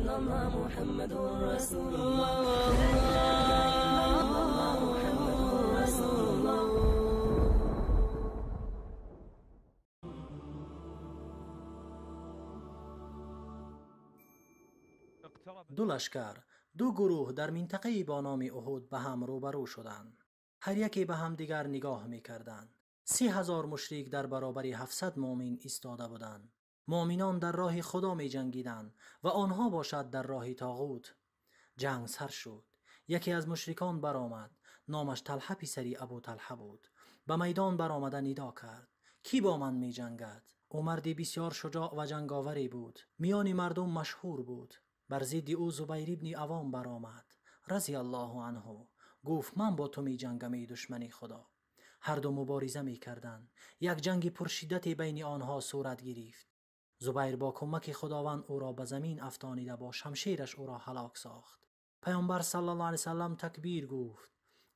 إلا الله محمد رسول الله لا إله إلا الله محمد رسول الله. Ду лашкар, ду гурӯҳ дар минтақаи бо номи Уҳуд ба ҳам рӯбарӯ шуданд. Ҳар яке ба ҳамдигар нигоҳ мекарданд. 30,000 мушрик дар баробари 700 муъмин истода буданд. Муъминон дар роҳи Худо меҷангиданд ва онҳо бошад дар роҳи тоғут. Ҷанг сар шуд. Яке аз мушрикон баромад. Номаш Талҳа писари Абу Талҳа буд. Ба майдон баромада нидо кард: кӣ бо ман меҷангад? Ӯ марди бисёр шуҷоъ ва ҷанговаре буд. Миёни мардум машҳур буд. Бар зидди ӯ Зубайр ибни Авом баромад разияллоҳу анҳу. Гуфт: ман бо ту меҷангам, эй душмани Худо. Ҳар ду мубориза мекарданд. Як ҷанги пуршиддате байни онҳо сурат гирифт. Зубайр бо кӯмаки Худованд ӯро ба замин афтонида бо шамшераш ӯро ҳалок сохт. Паёмбар саллаллоҳу алайҳи васаллам такбир гуфт.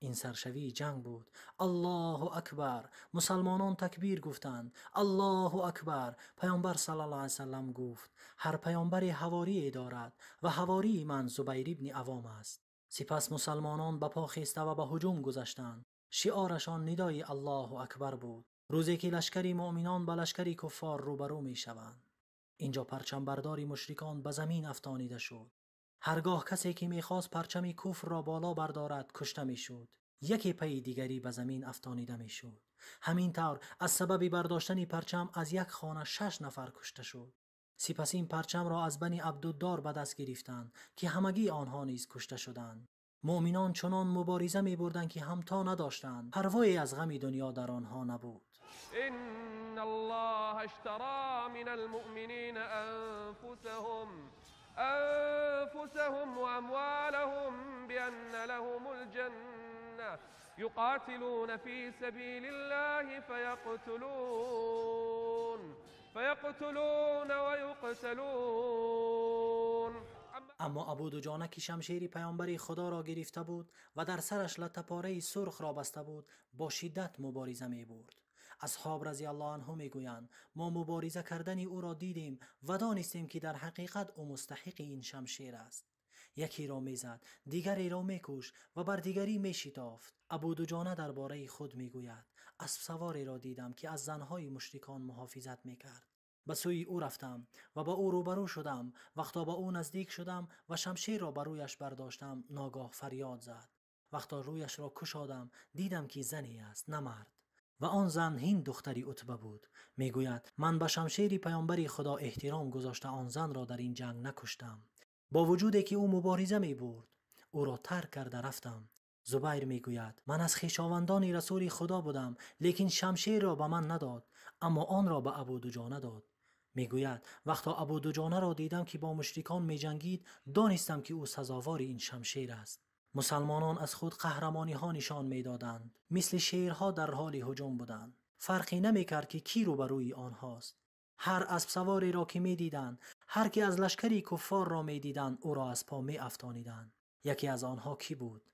Ин саршавии ҷанг буд. Аллоҳу акбар! Мусалмонон такбир гуфтанд. Аллоҳу акбар! Паёмбар саллаллоҳу алайҳи васаллам гуфт: ҳар паёмбаре ҳаворие дорад ва ҳавории ман Зубайр ибни Авом аст. Сипас мусалмонон ба по хеста ва ба ҳуҷум гузаштанд. Шиорашон нидои Аллоҳу акбар буд. Рӯзе ки лашкари муъминон ба лашкари куффор рӯбарӯ мешаванд. Инҷо парчамбардори мушрикон ба замин афтонида шуд. Ҳаргоҳ касе ки мехост парчами куфрро боло бардорад кушта мешуд. Яке пайи дигарӣ ба замин афтонида мешуд. Ҳамин тавр аз сабаби бардоштани парчам аз як хона 6 нафар кушта шуд. Сипас ин парчамро аз бани Абдуддор ба даст гирифтанд, ки ҳамагии онҳо низ кушта шуданд. Муъминон чунон мубориза мебурданд, ки ҳамто надоштанд. Парвое аз ғами дунё дар онҳо набуд. إن الله اشترى من المؤمنين أنفسهم وأموالهم بأن لهم الجنة يقاتلون في سبيل الله فيقتلون ويقتلون. اما ابو دوجانه که شمشیر پیامبر خدا را گرفته بود و در سرش لطه سرخ را بسته بود، با شدت مبارزه می برد. اصحاب رضی الله عنه می گویند ما مبارزه کردن او را دیدیم و دانستیم که در حقیقت او مستحق این شمشیر است. یکی را میزد، دیگری را میکش و بر دیگری میشتافت. ابو دوجانه درباره خود میگوید اسب سواری را دیدم که از زنهای مشرکان محافظت میکرد. به سوی او رفتم و با او روبرو شدم. وقتا با او نزدیک شدم و شمشیر را بر رویش برداشتم، ناگاه فریاد زد. وقتا رویش را کشادم دیدم که زنی است، نه مرد. و آن زن هند دختری عتبه بود. میگوید من به شمشیر پیامبر خدا احترام گذاشته آن زن را در این جنگ نکشتم، با وجودی که او مبارزه می برد. او را ترک کرده رفتم. زبیر میگوید من از خویشاوندان رسول خدا بودم، لیکن شمشیر را به من نداد، اما آن را به ابو دوجانه داد. میگوید وقتا ابو دوجانه را دیدم که با مشرکان میجنگید، دانستم که او سزاوار این شمشیر است. مسلمانان از خود قهرمانی ها نشان میدادند، مثل شیرها در حال هجوم بودند. فرقی نمیکرد که کی روبروی آنهاست. هر اسب سواری را که میدیدند، هر کی از لشکری کفار را میدیدند، او را از پا میافتانیدند. یکی از آنها کی بود؟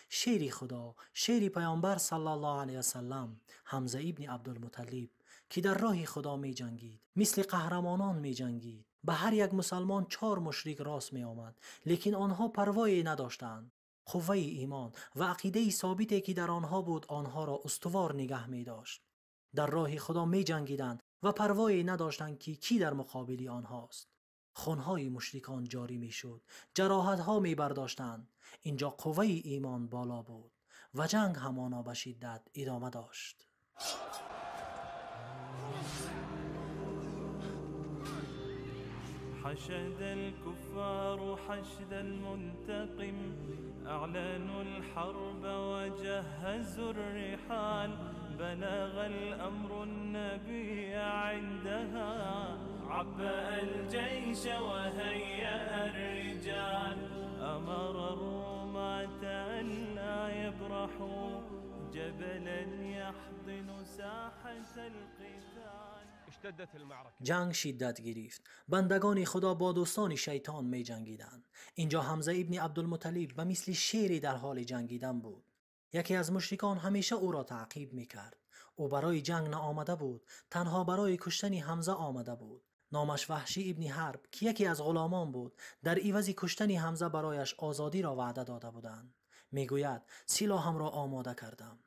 شیر خدا، شیر پیامبر صلی الله علیه وسلم، حمزه ابن عبدالمطلب، که در راه خدا می جنگید، مثل قهرمانان می جنگید. به هر یک مسلمان 4 مشرک راست می آمد، لیکن آنها پروایی نداشتند. قوه ایمان و عقیده ثابتی که در آنها بود، آنها را استوار نگه می داشت. در راه خدا می جنگیدند و پروایی نداشتند که کی در مقابل آنهاست. خونهای مشرکان جاری می شد، جراحتها می برداشتند. اینجا قوه ایمان بالا بود و جنگ همانا به شدت ادامه داشت. حشد الكفار حشد المنتقم، أعلنوا الحرب وجهزوا الرحال، بلغ الأمر النبي عندها، عبأ الجيش وهيأ الرجال، أمر الرماة ألا يبرحوا، جبلا يحضن ساحة القتال. جنگ شدت گرفت. بندگان خدا با دوستان شیطان می جنگیدند. اینجا حمزه ابن عبدالمطلب به مثل شیری در حال جنگیدن بود. یکی از مشرکان همیشه او را تعقیب می کرد. او برای جنگ نه آمده بود، تنها برای کشتن حمزه آمده بود. Номаш Ваҳшӣ ибни Ҳарб, ки яке аз ғуломон буд, дар ивази куштани Ҳамза барояш озодиро ваъда дода буданд. Мегӯяд: силоҳамро омода кардам.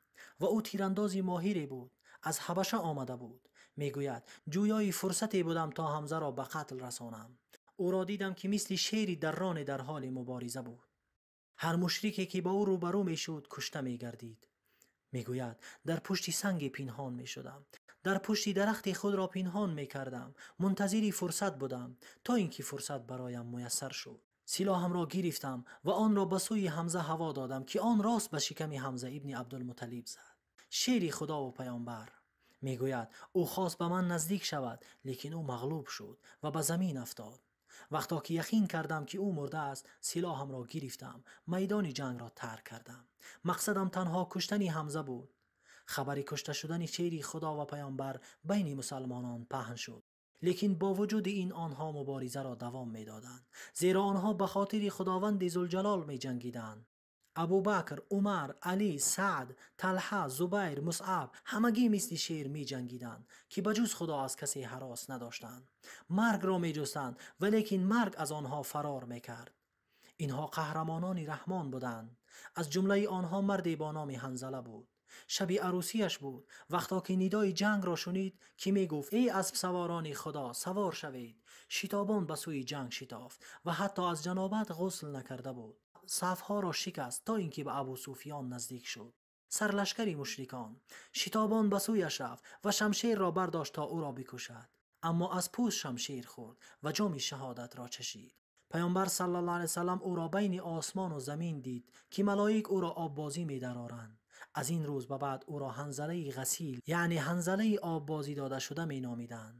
Ва ӯ тирандози моҳире буд, аз Ҳабаша омада буд. Мегӯяд: ҷӯёи фурсате будам то Ҳамзаро ба қатл расонам. Ӯро дидам ки мисли шери дарроне дар ҳоли мубориза буд. Ҳар мушрике ки ба ӯ рӯбарӯ мешуд, кушта мегардид. Мегӯяд: дар пушти санге пинҳон мешудам, дар пушти дарахти худро пинҳон мекардам, мунтазири фурсат будам то ин ки фурсат бароям муяссар шуд. Силоҳамро гирифтам ва онро ба сӯи Ҳамза ҳаво додам, ки он рост ба шиками Ҳамза ибни Абдулмуталлиб зад. Шери Худову паёмбар. Мегӯяд: ӯ хост ба ман наздик шавад, лекин ӯ мағлуб шуд ва ба замин афтод. Вақто ки яқин кардам ки ӯ мурда аст, силоҳамро гирифтам, майдони ҷангро тарк кардам. Мақсадам танҳо куштани Ҳамза буд. Хабари кушта шудани шери Худо ва паёмбар байни мусалмонон паҳн шуд. Лекин бо вуҷуди ин онҳо муборизаро давом медоданд, зеро онҳо ба хотири Худованди Зулҷалол меҷангиданд. Абубакр, Умар, Алӣ, Саъд, Талҳа, Зубайр, Мусъаб ҳамагӣ мисли шер меҷангиданд, ки ба ҷуз Худо аз касе ҳарос надоштанд. Маргро меҷустанд, валекин марг аз онҳо фарор мекард. Инҳо қаҳрамонони Раҳмон буданд. Аз ҷумлаи онҳо марде бо номи Ҳанзала буд. Шаби арӯсияш буд. Вақто ки нидои ҷангро шунид, ки мегуфт: эй аспсаворони Худо, савор шавед, шитобон ба сӯи ҷанг шитофт ва ҳатто аз ҷанобат ғусл накарда буд. Сафҳоро шикаст то ин ки ба Абу Суфиён наздик шуд, сарлашкари мушрикон. Шитобон ба сӯяш рафт ва шамшерро бардошт то ӯро бикушад, аммо аз пӯст шамшер хӯрд ва ҷоми шаҳодатро чашид. Паёмбар саллаллоҳу алайҳи васаллам ӯро байни осмону замин дид, ки малоик ӯро оббозӣ медароранд. Аз ин рӯз ба баъд ӯро Ҳанзалаи ғасил, яъне Ҳанзалаи оббозӣ дода шуда меномиданд.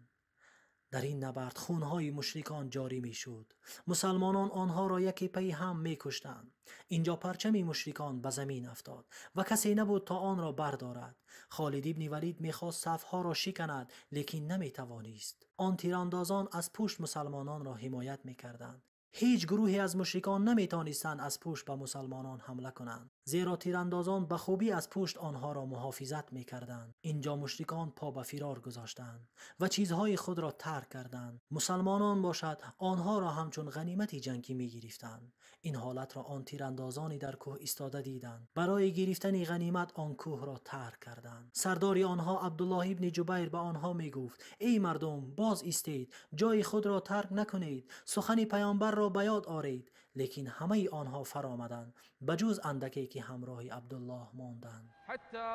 Дар ин набард хунҳои мушрикон ҷорӣ мешуд. Мусалмонон онҳоро яке пайи ҳам мекуштанд. Инҷо парчами мушрикон ба замин афтод ва касе набуд то онро бардорад. Холид ибни Валид мехост сафҳоро шиканад, лекин наметавонист. Он тирандозон аз пушт мусалмононро ҳимоят мекарданд. Ҳеҷ гурӯҳе аз мушрикон наметавонистанд аз пушт ба мусалмонон ҳамла кунанд, зеро тирандозон ба хубӣ аз пушт онҳоро муҳофизат мекарданд. Инҷо мушрикон по ба фирор гузоштанд ва чизҳои худро тарк карданд. Мусалмонон бошад онҳоро ҳамчун ғанимати ҷангӣ мегирифтанд. Ин ҳолатро он тирандозони дар кӯҳ истода диданд. Барои гирифтани ғанимат он кӯҳро тарк карданд. Сардори онҳо Абдуллоҳ ибни Ҷубайр ба онҳо мегуфт: эй мардум, боз истед, ҷои худро тарк накунед, сухани паёмбарро ба ёд оред. Лекин ҳамаи онҳо фаромаданд, ба ҷуз андаке ки ҳамроҳи Абдуллоҳ монданд. ҳатто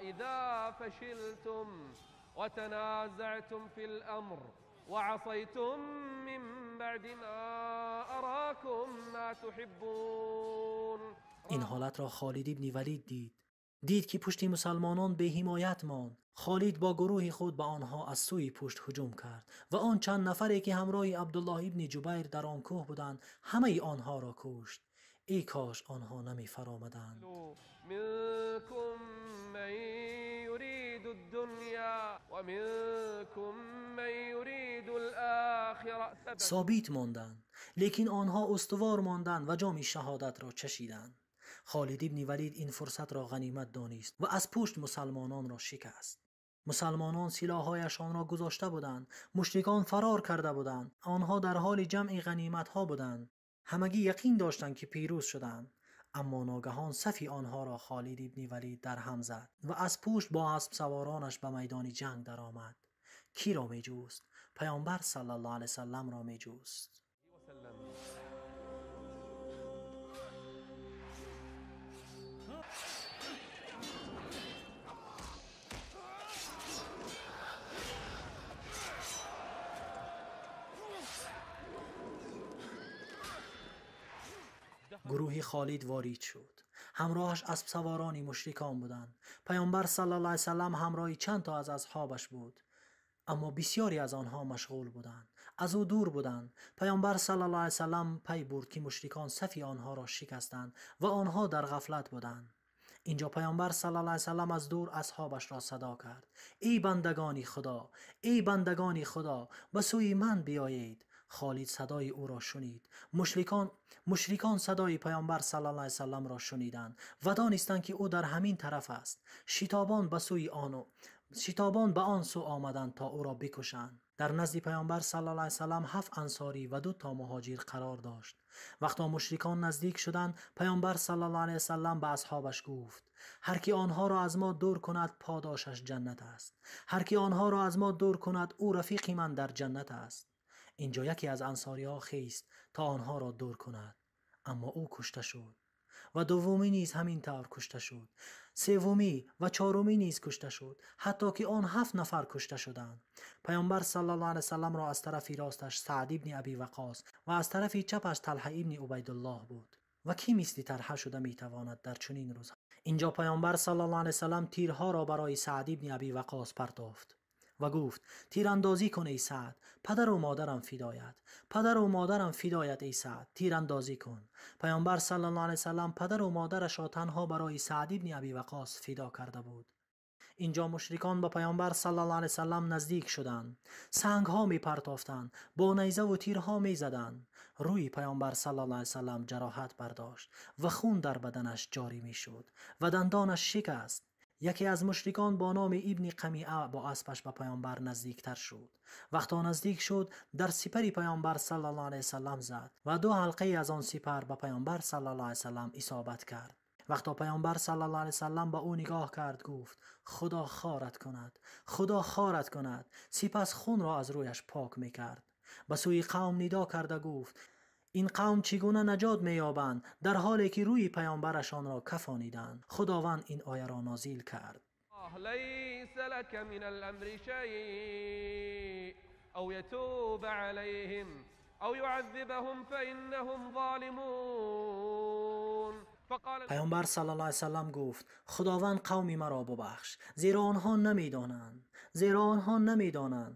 иза фашилтум ва таназаътум фил амр وعصيتم من بعد ما أراكم ما تحبون. این حالت را خالد ابن ولید دید که پشت مسلمانان به حمایت ماند. خالد با گروه خود به آنها از سوی پشت هجوم کرد و آن چند نفری که همراه عبدالله ابن جبیر در آن کوه بودند همه آنها را کشت. ای کاش آنها نمی فرامدند. منكم من يريد الدنيا ومنكم من يريد الآخرة. ثابت ماندند، لیکن آنها استوار ماندند و جام شهادت را چشیدند. خالد ابن ولید این فرصت را غنیمت دانست و از پشت مسلمانان را شکست. مسلمانان سلاحهایشان را گذاشته بودند، مشرکان فرار کرده بودند، آنها در حال جمع غنیمت‌ها بودند. همگی یقین داشتند که پیروز شدند، اما ناگهان صفی آنها را خالد ابن ولید در هم زد و از پشت با اسب سوارانش به میدان جنگ درآمد. کی را میجوست؟ پیامبر صلی الله علیه وسلم را میجوست. گروه خالد وارد شد. همراهش اسب سواران مشرکان بودند. پیامبر صلی الله علیه وسلم همراه چند تا از اصحابش بود، اما بسیاری از آنها مشغول بودند، از او دور بودند. پیامبر صلی الله علیه وسلم پی برد که مشرکان صفی آنها را شکستند و آنها در غفلت بودند. اینجا پیامبر صلی الله علیه وسلم از دور اصحابش را صدا کرد: ای بندگان خدا، ای بندگان خدا، به سوی من بیایید. خالد صدای او را شنید. مشرکان صدای پیامبر صلی الله علیه وسلم را شنیدند و دانستند که او در همین طرف است. شتابان به آن سو آمدند تا او را بکشند. Дар назди паёмбар саллаллоҳу алайҳи васаллам 7 ансорӣ ва 2 то муҳоҷир қарор дошт. Вақто мушрикон наздик шуданд, паёмбар саллаллоҳу алайҳи васаллам ба асҳобаш гуфт: ҳар ки онҳоро аз мо дур кунад, подошаш ҷаннат аст. Ҳар ки онҳоро аз мо дур кунад, ӯ рафиқи ман дар ҷаннат аст. Инҷо яке аз ансориҳо хест то онҳоро дур кунад, аммо ӯ кушта шуд ва дуввумӣ низ ҳамин тавр кушта шуд. Севумӣ ва чорумӣ низ кушта шуд, ҳатто ки он 7 нафар кушта шуданд. Паёмбар саллаллоҳу алайҳи васалламро аз тарафи росташ Саъд ибни Абӣ Ваққос ва аз тарафи чапаш Талҳа ибни Убайдуллоҳ буд. Ва кӣ мисли Талҳа шуда метавонад дар чунин рӯз? Инҷо паёмбар саллаллоҳу алайҳи васаллам тирҳоро барои Саъд ибни Абӣ Ваққос партофт ва гуфт: тирандозӣ кун эй Саъд, падару модарам фидоят, падару модарам фидоят эй Саъд, тирандозӣ кун. Паёмбар саллаллоҳу алайҳи васаллам падару модарашро танҳо барои Саъд ибни Абӣ Ваққос фидо карда буд. Инҷо мушрикон ба паёмбар саллаллоҳу алайҳи васаллам наздик шуданд, сангҳо мепартофтанд, бо найзаву тирҳо мезаданд. Рӯи паёмбар саллаллоҳу алайҳи васаллам ҷароҳат бардошт ва хун дар баданаш ҷорӣ мешуд ва дандонаш шикаст. Яке аз мушрикон бо номи ибни Қамиа бо аспаш ба паёмбар наздиктар шуд. Вақто наздик шуд, дар сипари паёмбар саллаллоҳу алайҳи васаллам зад ва 2 ҳалқае аз он сипар ба паёмбар саллаллоҳу алайҳи васаллам исобат кард. Вақто паёмбар саллаллоҳу алайҳи васаллам ба ӯ нигоҳ кард, гуфт: Худо хорат кунад, Худо хорат кунад. Сипас хунро аз рӯяш пок мекард. Ба сӯи қавм нидо карда гуфт: ин қавм чӣ гуна наҷот меёбанд, дар ҳоле ки рӯи паёмбарашонро кафониданд? Худованд ин ояро нозил кард. ليس لك من الأمر شيء أو يتوب عليهم أو يعذبهم فإنهم ظالمون. Паёмбар саллаллоҳу алайҳи васаллам гуфт: Худованд қавми маро бубахш, зеро онҳо намедонанд, зеро онҳо намедонанд.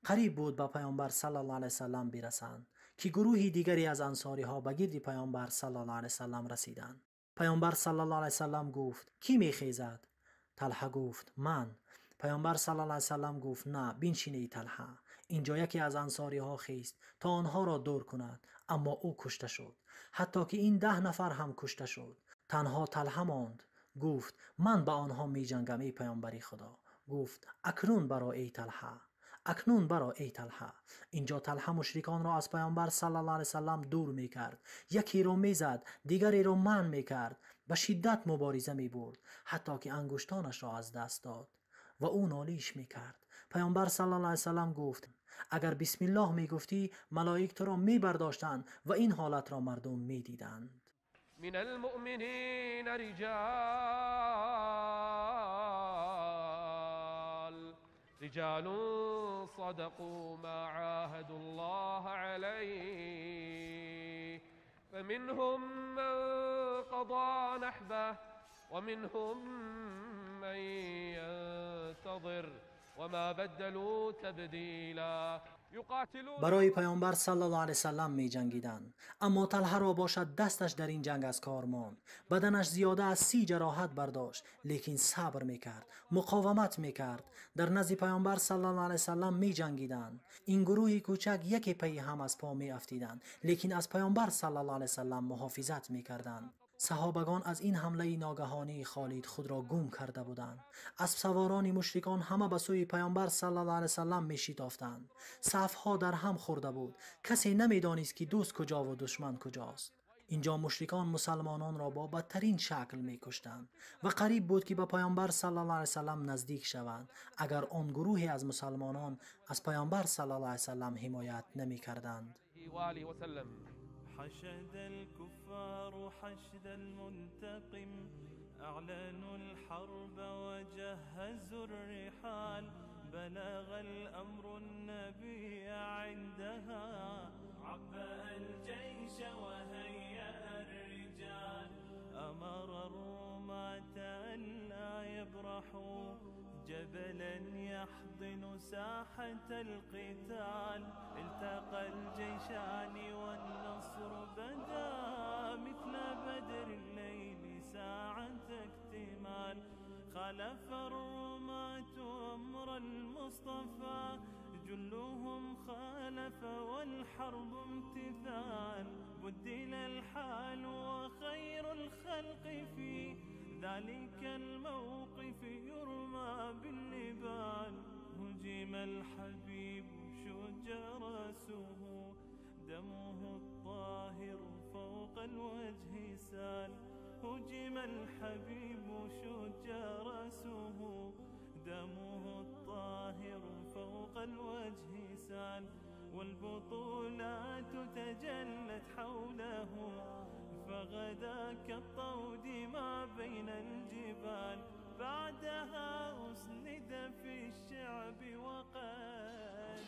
Қариб буд ба паёмбар саллаллоҳу алайҳи васаллам бирасанд ки гурӯҳи дигаре аз ансориҳо ба гирди паёмбар саллаллоҳу алайҳи васаллам расиданд. Паёмбар саллаллоҳу алайҳи васаллам гуфт: кӣ мехезад? Талҳа гуфт: ман. Паёмбар саллаллоҳу алайҳи васаллам гуфт: на, биншин эй Талҳа. Инҷо яке аз ансориҳо хест то онҳоро дур кунад, аммо ӯ кушта шуд, ҳатто ки ин 10 нафар ҳам кушта шуд. Танҳо Талҳа монд. Гуфт: ман ба онҳо меҷангам эй паёмбари Худо. Гуфт: акнун баро эй Талҳа, акнун баро эй Талҳа. Инҷо Талҳа мушриконро аз паёмбар саллаллоҳу алайҳи васаллам дур мекард, якеро мезад, дигареро манъ мекард, ба шиддат мубориза мебурд, ҳатто ки ангуштонашро аз даст дод ва ӯ нолиш мекард. Паёмбар саллаллоҳу алайҳи васаллам гуфт: агар бисмиллоҳ мегуфтӣ, малоик туро мебардоштанд ва ин ҳолатро мардум медиданд. من المؤمنين رجال صدقوا ما عاهدوا الله عليه فمنهم من قضى نحبه ومنهم من ينتظر وما بدلوا تبديلا. Барои паёмбар саллаллоҳу алайҳи васаллам меҷангиданд, аммо Талҳаро бошад дасташ дар ин ҷанг аз кор монд. Баданаш зиёда аз 30 ҷароҳат бардошт, лекин сабр мекард, муқовамат мекард. Дар назди паёмбар саллаллоҳу алайҳи васаллам меҷангиданд. Ин гурӯҳи кӯчак яке пайи ҳам аз по меафтиданд, лекин аз паёмбар саллаллоҳу алайҳи васаллам муҳофизат мекарданд. Саҳобагон аз ин ҳамлаи ногаҳонии Холид худро гум карда буданд. Аспсаворони мушрикон ҳама ба сӯи паёмбар саллаллоҳу алайҳи васаллам мешитофтанд. Сафҳо дар ҳам хӯрда буд. Касе намедонист ки дӯст куҷо ва душман куҷост. Инҷо мушрикон мусалмононро бо бадтарин шакл мекуштанд ва қариб буд ки ба паёмбар саллаллоҳу алайҳи васаллам наздик шаванд, агар он гурӯҳе аз мусалмонон аз паёмбар саллаллоҳу алайҳи васаллам ҳимоят намекарданд. حشد الكفار حشد المنتقم أعلنوا الحرب وجهزوا الرحال بلغ الأمر النبي عندها عبأ الجيش وهيأ الرجال أمر الرماة ألا يبرحوا جبلا يحضن ساحة القتال التقى الجيشان والنصر بدا مثل بدر الليل ساعة اكتمال خلف الرماة أمر المصطفى جلهم خالف والحرب امتثال بدل الحال وخير الخلق في ذلك الموقف يرمى بالنبال هجم الحبيب شج رأسه، دمه الطاهر فوق الوجه سال. هجم الحبيب شج رأسه، دمه الطاهر فوق الوجه سال. والبطولات تجلت حوله، فغدا كالطود ما بين الجبال. بعدها أسند في الشعب وقال.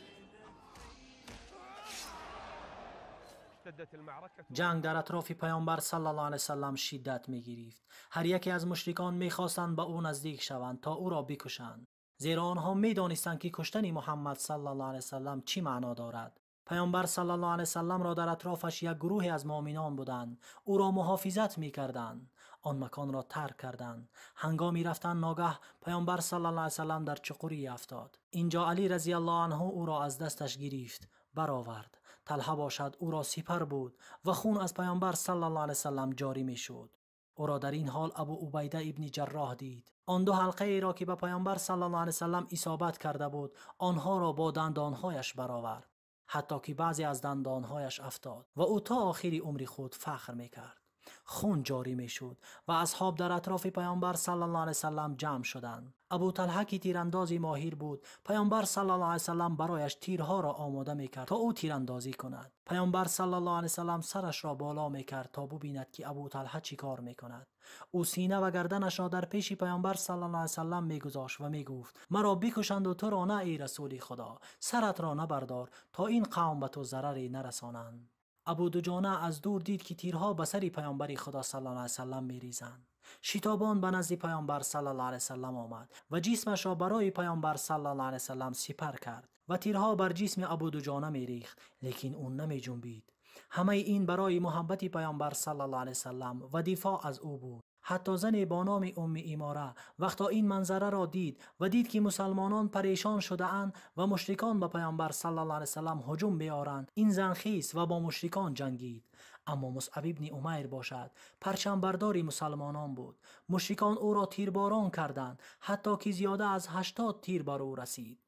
جنگ در اطراف پیامبر صلی الله علیه وسلم شدت می‌گرفت. هر یکی از مشرکان می‌خواستند به او نزدیک شوند تا او را بکشند، زیرا آنها می‌دانستند که کشتن محمد صلی الله علیه وسلم چی معنا دارد. پیامبر صلی الله علیه وسلم را در اطرافش یک گروه از مؤمنان بودند، او را محافظت می‌کردند. آن مکان را ترک کردند. هنگامی رفتن ناگه پیامبر صلی الله علیه وسلم در چقوری افتاد. اینجا علی رضی الله عنه او را از دستش گرفت، برآورد. طلحه باشد او را سپر بود و خون از پیامبر صلی الله علیه وسلم جاری می‌شد. او را در این حال ابو عبیده ابن جراح دید. آن دو حلقه ای را که به پیامبر صلی الله علیه وسلم اصابت کرده بود، آنها را با دندانهایش برآورد، حتی که بعضی از دندانهایش افتاد و او تا آخر عمر خود فخر میکرد. خون جاری میشد و اصحاب در اطراف پیامبر صلی الله علیه وسلم جمع شدند. ابو طلحه که تیرانداز ماهر بود، پیامبر صلی الله علیه وسلم برایش تیرها را آماده میکرد تا او تیراندازی کند. پیامبر صلی الله علیه وسلم سرش را بالا میکرد تا ببیند که ابو طلحه چی کار میکند. او سینه و گردنش را در پیش پیامبر صلی الله علیه وسلم میگذاشت و میگفت: مرا بکشند و تو را نه ای رسول خدا، سرت را نبردار تا این قوم به تو ضرری نرسانند. ابو دجانه از دور دید که تیرها به سر پیامبر خدا صلی الله علیه وسلم میریزند. شتابان به نزد پیامبر صلی الله علیه وسلم آمد و جسمش را برای پیامبر صلی الله علیه وسلم سپر کرد و تیرها بر جسم ابو دجانه میریخت، لیکن او نمی جنبید. همه این برای محبت پیامبر صلی الله علیه وسلم و دفاع از او بود. حتی زن با نام ام اماره وقتا این منظره را دید و دید که مسلمانان پریشان شده اند و مشرکان به پیامبر صلی الله علیه وسلم هجوم بیارند، این زن خیست و با مشرکان جنگید. اما مصعب ابن عمیر باشد پرچم بردار مسلمانان بود. مشرکان او را تیرباران کردند، حتی که زیاده از 80 تیر بر او رسید.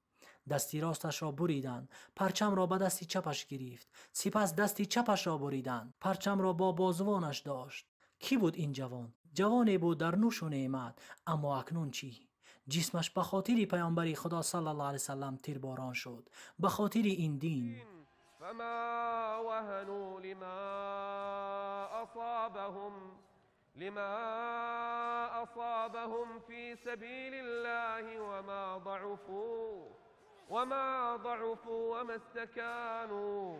دستی راستش را بریدند، پرچم را به دستی چپش گرفت. سپس دستی چپش را بریدند، پرچم را با بازوانش داشت. کی بود این جوان؟ جوانی بود در نوش و نعمت، اما اکنون چی؟ جسمش به خاطر پیامبر خدا صلی الله علیه وسلم تیرباران شد، به خاطر این دین. فما وهنوا لما اصابهم في سبيل الله وما ضعفوا وما استكانوا.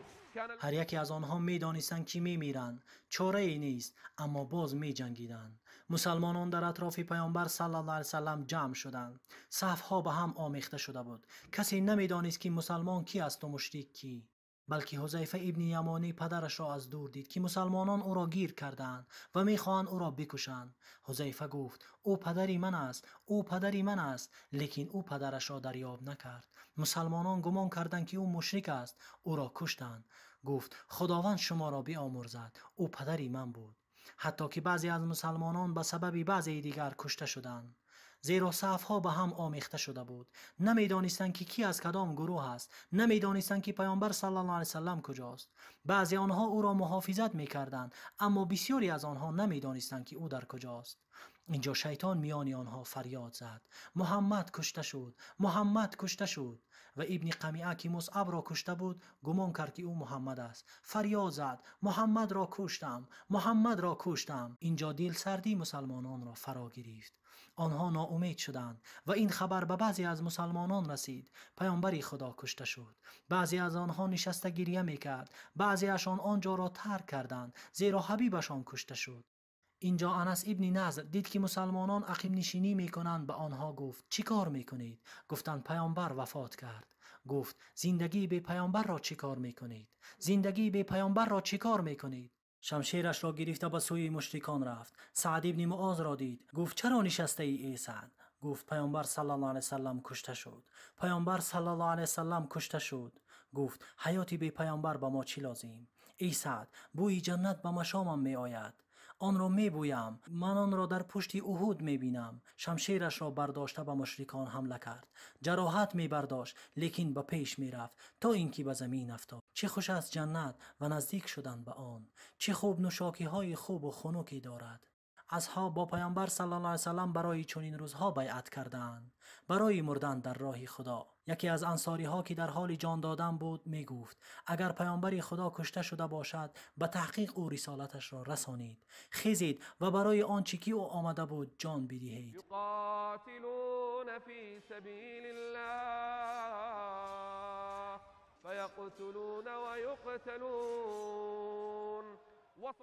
هر یکی از آنها می دانستند که می میرند، چاره ای نیست، اما باز می جنگیدند. مسلمانان در اطراف پیامبر صلی الله علیه وسلم جمع شدند. صفها به هم آمیخته شده بود. کسی نمی دانست که مسلمان کی است و مشرک کی. بلکه حذیفه ابن یمانی پدرش را از دور دید که مسلمانان او را گیر کردند و میخواهند او را بکشند. حذیفه گفت: او پدری من است، او پدری من است. لیکن او پدرش را دریاب نکرد. مسلمانان گمان کردند که او مشرک است، او را کشتند. گفت: خداوند شما را بیامرزد، او پدری من بود. حتی که بعضی از مسلمانان به سبب بعضی دیگر کشته شدند، زیرا صفها به هم آمیخته شده بود. نمیدانستند که کی از کدام گروه است، نمیدانستند که پیامبر صلی الله علیه وسلم کجاست. بعضی آنها او را محافظت میکردند، اما بسیاری از آنها نمیدانستند که او در کجاست. اینجا شیطان میان آنها فریاد زد: محمد کشته شد، محمد کشته شد. و ابن قمیعه که مصعب را کشته بود گمان کرد که او محمد است. فریاد زد: محمد را کشتم، محمد را کشتم. اینجا دل سردی مسلمانان را فرا گرفت. آنها ناامید شدند و این خبر به بعضی از مسلمانان رسید. پیامبر خدا کشته شد. بعضی از آنها نشسته گریه میکرد، بعضیشان آنجا را ترک کردند، زیرا حبیبشان کشته شد. اینجا انس ابن نضر دید که مسلمانان عقیم نشینی میکنند. به آنها گفت: چی کار میکنید؟ گفتند: پیامبر وفات کرد. گفت: زندگی به پیامبر را چی کار میکنید؟ زندگی به پیامبر را چی کار میکنید؟ شمشیرش را گرفته به سوی مشرکان رفت. سعد ابن معاذ را دید. گفت: چرا نشسته ای ای سعد؟ گفت: پیامبر صلی الله علیه وسلم کشته شد. پیامبر صلی الله علیه وسلم کشته شد. گفت: حیاتی به پیامبر به ما چی لازم؟ ای سعد، بوی جنت به مشامم می آید. Онро мебӯям. Ман онро дар пушти Уҳуд мебинам. Шамшерашро бардошта ба мушрикон ҳамла кард. Ҷароҳат мебардошт, лекин ба пеш мерафт то ин ки ба замин афтод. Чӣ хуш аст ҷаннат ва наздик шудан ба он. Чӣ хуб нӯшокиҳои хубу хунуке дорад. Асҳоб бо паёмбар саллаллоҳу алайҳи васаллам барои чунин рӯзҳо байъат кардаанд, барои мурдан дар роҳи Худо. Яке аз ансориҳо ки дар ҳоли ҷон додан буд мегуфт: агар паёмбари Худо кушта шуда бошад, ба таҳқиқ ӯ рисолаташро расонид. Хезед ва барои он чӣ ки ӯ омада буд ҷон бидиҳед. يقاتلون في سبيل الله فيقتلون ويقتلون.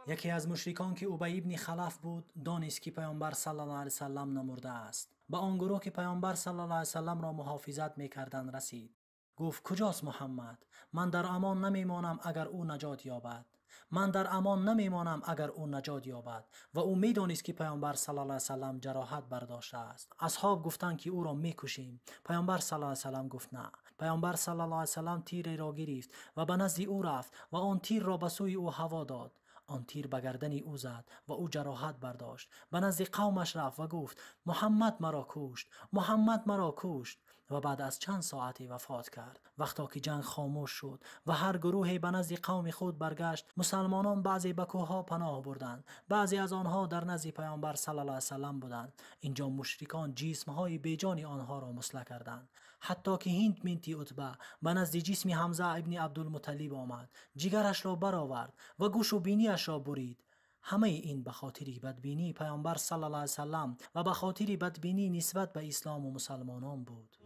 یکی از مشرکان که ابی ابن خلف بود دانست که پیامبر صلی الله علیه وسلم نمرده است. به آن گروه که پیامبر صلی الله علیه وسلم را محافظت میکردند رسید. گفت: کجاست محمد؟ من در امان نمیمانم اگر او نجات یابد. من در امان نمیمانم اگر او نجات یابد. و او میدانست که پیامبر صلی الله علیه وسلم جراحت برداشته است. اصحاب گفتند که او را میکشیم. پیامبر صلی الله علیه وسلم گفت: نه. پیامبر صلی الله علیه وسلم تیر را گرفت و به نزد او رفت و آن تیر را به سوی او هوا داد. آن تیر به گردن او زد و او جراحت برداشت. به نزد قومش رفت و گفت: محمد مرا کشت، محمد مرا کشت. و بعد از چند ساعتی وفات کرد. وقتا که جنگ خاموش شد و هر گروهی به نزد قوم خود برگشت، مسلمانان بعضی به کوه‌ها پناه بردند، بعضی از آنها در نزد پیامبر صلی الله علیه وسلم بودند. اینجا مشرکان جسم‌های بیجان آنها را مسله کردند، حتی که هند بنت عتبه به نزد جسم حمزه ابن عبدالمطلب آمد، جگرش را برآورد و گوش و بینیش را برید. همه این به خاطر بدبینی پیامبر صلی الله علیه وسلم و به خاطر بدبینی نسبت به اسلام و مسلمانان بود.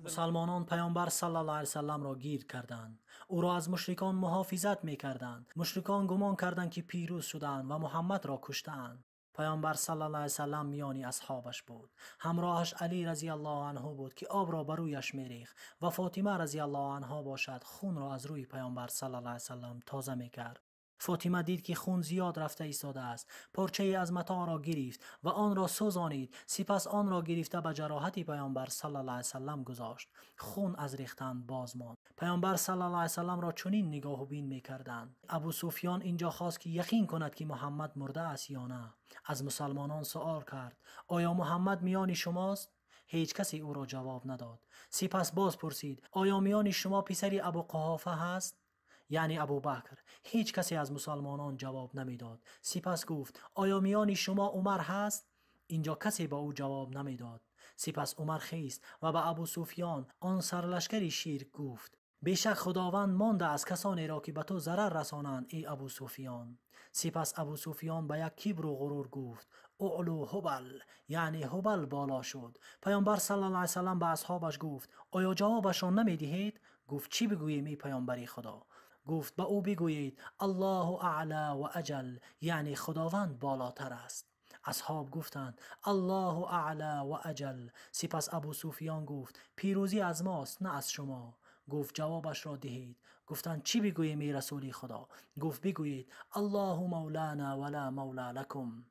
مسلمانان پیامبر صلی الله علیه وسلم را گیر کردند. او را از مشرکان محافظت می‌کردند. مشرکان گمان کردند که پیروز شدند و محمد را کشتند. پیامبر صلی الله علیه وسلم میان اصحابش بود. همراهش علی رضی الله عنه بود که آب را بر رویش میریخت و فاطمه رضی الله عنها باشد خون را از روی پیامبر صلی الله علیه وسلم تازه میکرد. فاطمه دید که خون زیاد رفته ایستاده است. پارچه ای از متاع را گرفت و آن را سوزانید. سپس آن را گرفته به جراحت پیامبر صلی الله علیه وسلم گذاشت. خون از ریختن باز ماند. پیامبر صلی الله علیه وسلم را چنین نگاه و بین میکردند. ابو سفیان اینجا خواست که یقین کند که محمد مرده است یا نه. از مسلمانان سوال کرد: آیا محمد میان شماست؟ هیچ کسی او را جواب نداد. سپس باز پرسید: آیا میان شما پسر ابو قحافه هست؟ یعنی ابوبکر. هیچ کسی از مسلمانان جواب نمیداد. سپس گفت: آیا میان شما عمر هست؟ اینجا کسی با او جواب نمیداد. سپس عمر خیست و به ابو سفیان آن سرلشکر شیر گفت: بیشک خداوند مانده از کسانی را که به تو ضرر رسانند ای ابو سفیان. سپس ابو سفیان به یک کبر و غرور گفت: اعلو هبل، یعنی هبل بالا شد. پیامبر صلی الله علیه وسلم به اصحابش گفت: آیا جوابش را نمیدهید؟ گفت: چی بگوییم ای پیامبر خدا؟ گفت: به او بگویید الله اعلی و اجل، یعنی خداوند بالاتر است. اصحاب گفتند: الله اعلی و اجل. سپس ابو سفیان گفت: پیروزی از ماست نه از شما. گفت: جوابش را دهید. گفتند: چی بگوییم ای رسول خدا؟ گفت: بگویید الله مولانا ولا مولا لکم.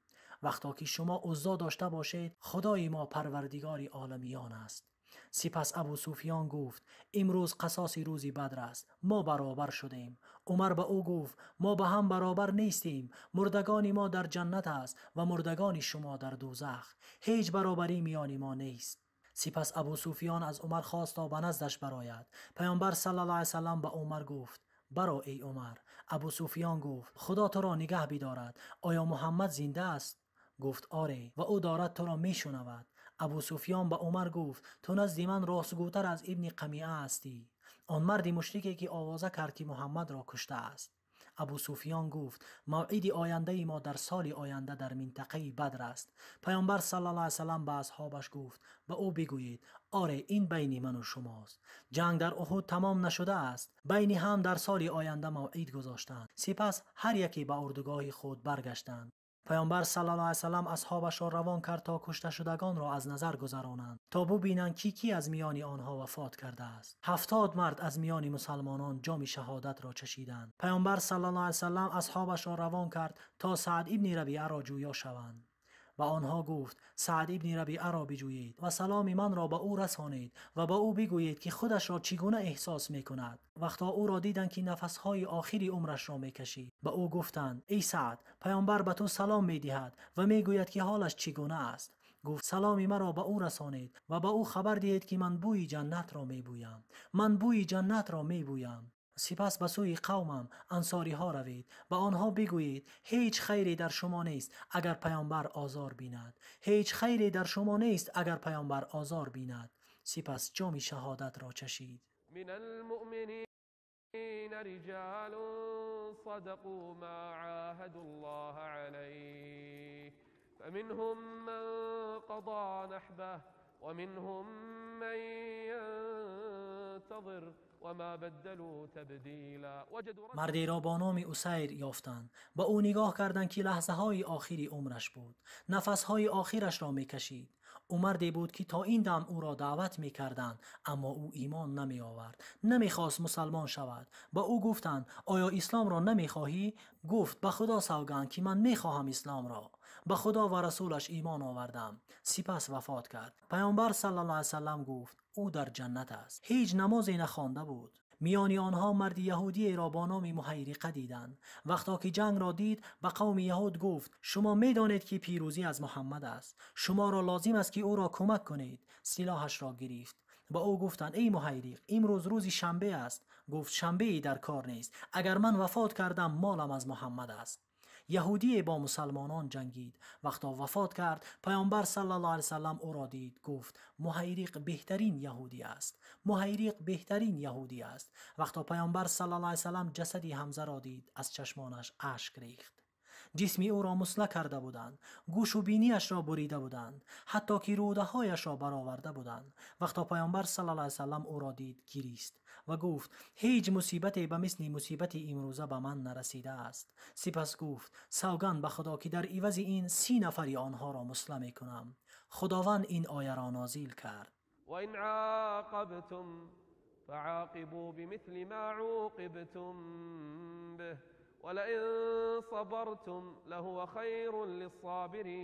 وقتا که شما عزا داشته باشید، خدای ما پروردگار عالمیان است. سپس ابو سفیان گفت: امروز قصاص روز بدر است، ما برابر شدیم. عمر به او گفت: ما به هم برابر نیستیم، مردگان ما در جنت است و مردگان شما در دوزخ، هیچ برابری میان ما نیست. سپس ابو سفیان از عمر خواست تا به نزدش برآید. پیامبر صلی الله علیه وسلم به عمر گفت: برا ای عمر. ابو سفیان گفت: خدا تو را نگه بدارد، آیا محمد زنده است؟ گفت: آره، و او دارد تو را میشنود. ابو سفیان به عمر گفت: تو نزد من راستگوتر از ابن قمیعه هستی، آن مرد مشرکی که آوازه کرد که محمد را کشته است. ابو سفیان گفت: موعد آینده ما در سال آینده در منطقه بدر است. پیامبر صلی الله علیه وسلم به اصحابش گفت: به او بگویید آره، این بین من و شماست. جنگ در احد تمام نشده است. بین هم در سال آینده موعد گذاشتند. سپس هر یکی به اردوگاه خود برگشتند. پیامبر صلی الله علیه وسلم اصحابش را روان کرد تا کشته شدگان را از نظر گذرانند تا ببینند کی کی از میان آنها وفات کرده است. 70 مرد از میان مسلمانان جام شهادت را چشیدند. پیامبر صلی الله علیه وسلم اصحابش را روان کرد تا سعد ابن ربیعه را جویا شوند. Ба онҳо гуфт: Саъд ибни Рабиъаро биҷӯед ва саломи манро ба ӯ расонед ва ба ӯ бигӯед ки худашро чӣ гуна эҳсос мекунад. Вақто ӯро диданд ки нафасҳои охири умрашро мекашид, ба ӯ гуфтанд: эй Саъд, паёмбар ба ту салом медиҳад ва мегӯяд ки ҳолаш чӣ гуна аст. Гуфт: саломи маро ба ӯ расонед ва ба ӯ хабар диҳед ки ман бӯи ҷаннатро мебӯям. Ман бӯи ҷаннатро мебӯям. Сипас ба сӯи қавмам ансориҳо равед, ба онҳо бигӯед: ҳеҷ хайре дар шумо нест агар паёмбар озор бинад. Ҳеҷ хайре дар шумо нест агар паёмбар озор бинад. Сипас ҷоми шаҳодатро чашид. من المؤمنين رجال صدقوا ما عاهدوا الله عليه فمنهم من قضى نحبه ومنهم من ينتظر وما بدلوا تبديلا. وجدوا мардеро бо номи Усайр ёфтанд. Ба ӯ нигоҳ карданд ки лаҳзаҳои охири умраш буд, нафасҳои охирашро мекашид. Ӯ марде буд ки то ин дам ӯро даъват мекарданд, аммо ӯ имон намеовард, намехост мусалмон шавад. Ба ӯ гуфтанд: оё исломро намехоҳӣ? Гуфт: ба худо савганд ки ман мехоҳам исломро. Ба худо ва расулаш имон овардам. Сипас вафот кард. Паёмбар саллаллоҳу алайҳи васаллам гуфт: ӯ дар ҷаннат аст. Ҳеҷ намозе нахонда буд. Миёни онҳо марди яҳудиеро бо номи Муҳайриқа диданд. Вақто ки ҷангро дид, ба қавми яҳуд гуфт: шумо медонед ки пирӯзӣ аз Муҳаммад аст. Шуморо лозим аст ки ӯро кӯмак кунед. Силоҳашро гирифт. Ба ӯ гуфтанд: эй Муҳайриқ, имрӯз рӯзи шанбе аст. Гуфт: шанбее дар кор нест. Агар ман вафот кардам, молам аз Муҳаммад аст. Яҳудие бо мусалмонон ҷангид. Вақто вафот кард, паёмбар саллаллоҳу алайҳи васаллам ӯро дид. Гуфт: Муҳайриқ беҳтарин яҳудӣ аст. Муҳайриқ беҳтарин яҳудӣ аст. Вақто паёмбар саллаллоҳу алайҳи васаллам ҷасади Ҳамзаро дид, аз чашмонаш ашк рехт. Ҷисми ӯро мусла карда буданд, гӯшу бинияшро бурида буданд, ҳатто ки рӯдаҳояшро бароварда буданд. Вақто паёмбар саллаллоҳу алайҳи васаллам ӯро дид, гирист ва гуфт: ҳеҷ мусибате ба мисли мусибати имрӯза ба ман нарасидааст. Сипас гуфт: савганд ба худо ки дар ивази ин 30 нафари онҳоро мусла мекунам. Худованд ин ояро нозил кард: وإن عاقبتم فعاقبوا بمثل ما عوقبتم به ولئن صبرتم لهو خير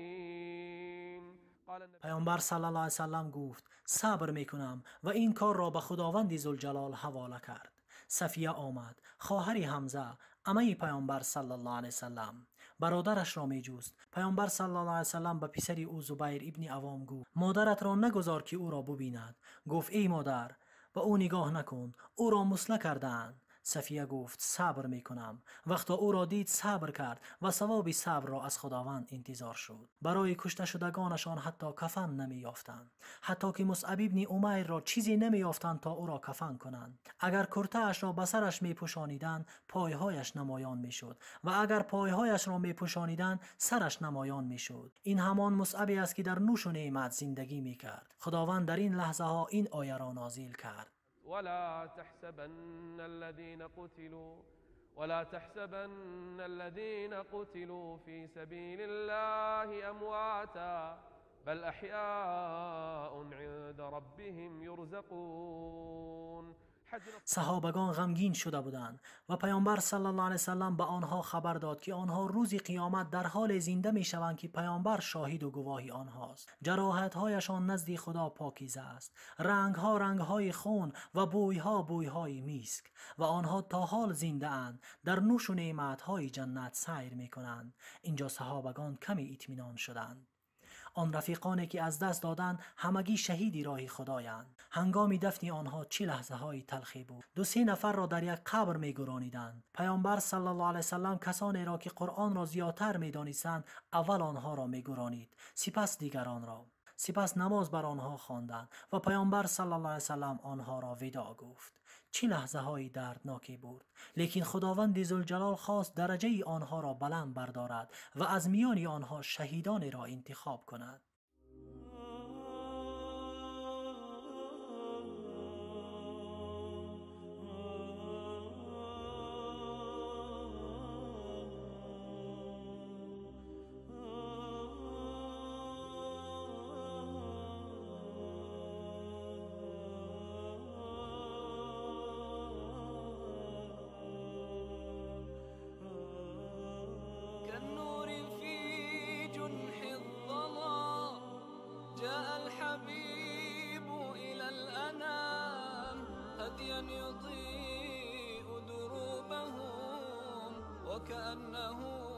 للصابرين. قال النبي Паёмбар саллаллоҳу алайҳи васаллам гуфт: сабр мекунам, ва ин корро ба Худованди Зулҷалол ҳавола кард. Сафия омад, хоҳари Ҳамза, амаи паёмбар саллаллоҳу алайҳи васаллам. Бародарашро меҷуст. Паёмбар саллаллоҳу алайҳи васаллам ба писари ӯ Зубайр ибни Авом гуфт: модаратро нагузор ки ӯро бубинад. Гуфт: эй модар, ба ӯ нигоҳ накун, ӯро мусла кардаанд. Сафия гуфт: сабр мекунам. Вақто ӯро дид, сабр кард ва савоби сабрро аз Худованд интизор шуд. Барои кушташудагонашон ҳатто кафан намеёфтанд. Ҳатто ки Мусъаб ибни Умайрро чизе намеёфтанд то ӯро кафан кунанд. Агар куртаашро ба сараш мепӯшониданд, пойҳояш намоён мешуд ва агар пойҳояшро мепӯшониданд, сараш намоён мешуд. Ин ҳамон Мусъабе аст ки дар нӯшу неъмат зиндагӣ мекард. Худованд дар ин лаҳзаҳо ин ояро нозил кард: ولا تحسبن الذين قتلوا ولا تحسبن الذين قتلوا في سبيل الله أمواتا بل أحياء عند ربهم يرزقون. Саҳобагон ғамгин шуда буданд ва паёмбар саллаллоҳу алайҳи васаллам ба онҳо хабар дод ки онҳо рӯзи қиёмат дар ҳоле зинда мешаванд ки паёмбар шоҳиду гувоҳи онҳост. Ҷароҳатҳояшон назди Худо покиза аст, рангҳо рангҳои хун ва бӯйҳо бӯйҳои миск, ва онҳо то ҳол зиндаанд, дар нӯшу неъматҳои ҷаннат сайр мекунанд. Инҷо саҳобагон каме итминон шуданд. Он рафиқоне ки аз даст доданд, ҳамагӣ шаҳиди роҳи худоянд. Ҳангоми дафни онҳо чӣ лаҳзаҳои талхе буд. 2-3 нафарро дар як қабр мегурониданд. Паёмбар саллаллоҳу алайҳи васаллам касонеро ки Қуръонро зиёдтар медонистанд, аввал онҳоро мегуронид, сипас дигаронро. Сипас намоз бар онҳо хонданд ва паёмбар саллаллоҳу алайҳи васаллам онҳоро видоъ гуфт. Чӣ лаҳзаҳои дардноке буд, лекин Худованди Зулҷалол хост дараҷаи онҳоро баланд бардорад ва аз миёни онҳо шаҳидонеро интихоб кунад. كالنور في جنح الظلام. هاديا يضيء دروبهم وكأنه